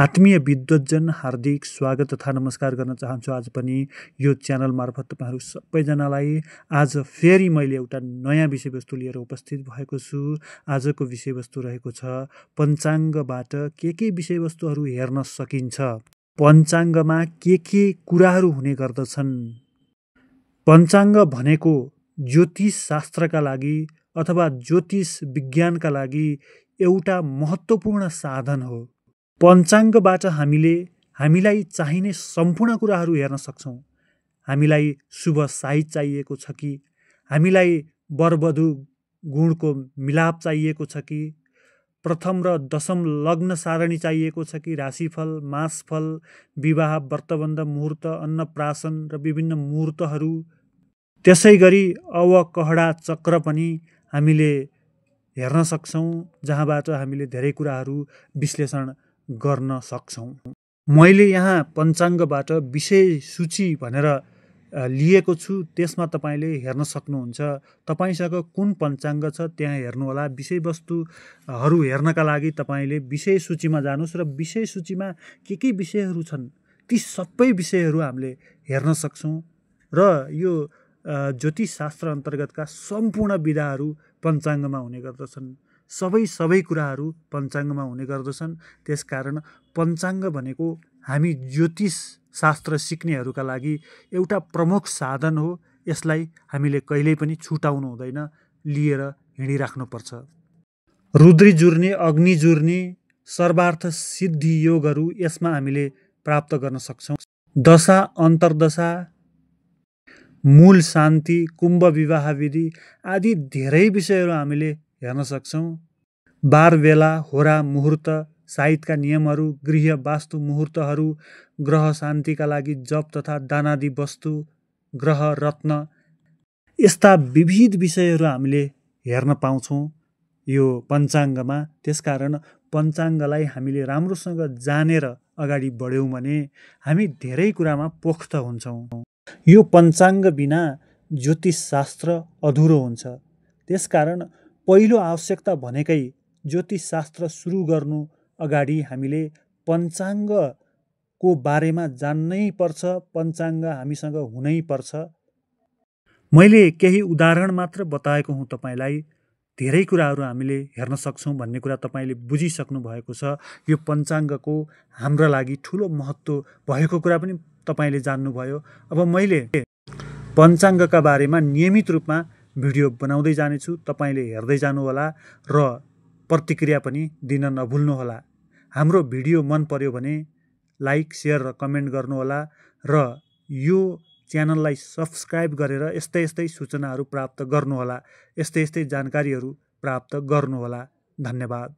आत्मीय विद्वतजन हार्दिक स्वागत तथा नमस्कार गर्न चाहन्छु। आज पनि यो च्यानल मार्फत तपाईहरु सबैजनालाई आज फेरि मैले एउटा नयाँ विषयवस्तु लिएर उपस्थित भएको छु। आजको विषयवस्तु रहेको छ पञ्चाङ्गबाट के विषयवस्तुहरू हेर्न सकिन्छ, पञ्चाङ्गमा के कुराहरू हुने गर्दछन्। पञ्चाङ्ग भनेको ज्योतिष शास्त्रका लागि अथवा ज्योतिष विज्ञानका लागि एउटा महत्त्वपूर्ण साधन हो। पञ्चाङ्गबाट हामीलाई चाहिने सम्पूर्ण कुराहरू हेर्न सक्छौँ। हामीलाई शुभ साहित चाहिएको छ कि, हामीलाई वरवधु गुणको मिलाप चाहिएको छ कि, प्रथम र दशम लग्न सारणी चाहिएको छ कि, राशिफल, मासफल, विवाह, व्रतबन्ध, मुहुर्त, अन्नप्राशन र विभिन्न मुहुर्तहरू, त्यसै गरी अवकहडा चक्र पनि हामीले हेर्न सक्छौँ, जहाँबाट हामीले धेरै कुराहरू विश्लेषण गर्न सक्छौँ। मैले यहाँ पञ्चाङ्गबाट विषय सूची भनेर लिएको छु, त्यसमा तपाईले हेर्न सक्नुहुन्छ। तपाईसँग कुन पञ्चाङ्ग छ त्यहाँ हेर्नुहोला। विषयवस्तुहरू हेर्नका लागि तपाईले विषय सूचीमा जानुस् र विषय सूचीमा के विषयहरू छन् ती सबै विषयहरू हामीले हेर्न सक्छौँ र यो ज्योतिष शास्त्र अन्तर्गतका सम्पूर्ण विधाहरू पञ्चाङ्गमा हुने गर्दछन्। सबै कुराहरू पञ्चाङ्गमा हुने गर्दछन्। त्यसकारण पञ्चाङ्ग भनेको हामी ज्योतिष शास्त्र सिक्नेहरूका लागि एउटा प्रमुख साधन हो। यसलाई हामीले कहिल्यै पनि छुटाउनु हुँदैन, लिएर हिँडिराख्नुपर्छ। रुद्री जुर्ने, अग्नि जुर्ने, सर्वार्थ सिद्धि योगहरू यसमा हामीले प्राप्त गर्न सक्छौँ। दशा, अन्तर्दशा, मूल शान्ति, कुम्भ विवाह विधि आदि धेरै विषयहरू हामीले हेर्न सक्छौँ। बार बेला, होरा, मुहुर्त, साहित्यका नियमहरू, गृह वास्तु मुहुर्तहरू, ग्रह शान्तिका लागि जप तथा दानादि वस्तु, ग्रह रत्न, यस्ता विविध विषयहरू हामीले हेर्न पाउँछौँ यो पञ्चाङ्गमा। त्यसकारण पञ्चाङ्गलाई हामीले राम्रोसँग जानेर अगाडि बढ्यौँ भने हामी धेरै कुरामा पोख्त हुन्छौँ। यो पञ्चाङ्ग बिना ज्योतिष शास्त्र अधुरो हुन्छ। त्यसकारण पहिलो आवश्यकता भनेकै ज्योतिष शास्त्र सुरु गर्नु अगाडि हामीले पञ्चाङ्गको बारेमा जान्नै पर्छ। पञ्चाङ्ग हामीसँग हुनै पर्छ। मैले केही उदाहरण मात्र बताएको हुँ तपाईलाई। धेरै कुराहरू हामीले हेर्न सक्छौँ भन्ने कुरा तपाईले बुझिसक्नु भएको छ। यो पञ्चाङ्गको हाम्रा लागि ठुलो महत्त्व भएको कुरा पनि तपाईले जान्नुभयो। अब मैले पञ्चाङ्गका बारेमा नियमित रूपमा भिडियो बनाउँदै जानेछु। तपाईले हेर्दै जानुहोला र प्रतिक्रिया पनि दिन नभुल्नुहोला। हाम्रो भिडियो मन पर्यो भने लाइक, सेयर र कमेन्ट गर्नुहोला र यो च्यानललाई सब्स्क्राइब गरेर यस्तै सूचनाहरू प्राप्त गर्नुहोला, यस्तै जानकारीहरू प्राप्त गर्नुहोला। धन्यवाद।